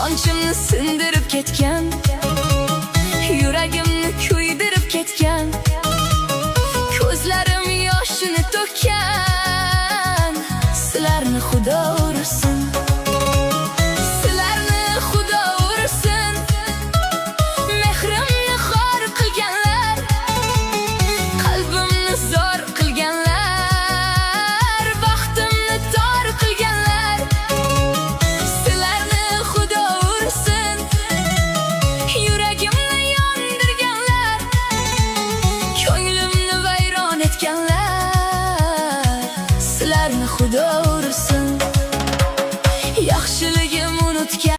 Ishonchimni sindirib ketgan, yuragimni kuydirib ketgan, ko'zlarim yoshini to'kkan. Sizlarni Xudo ursin.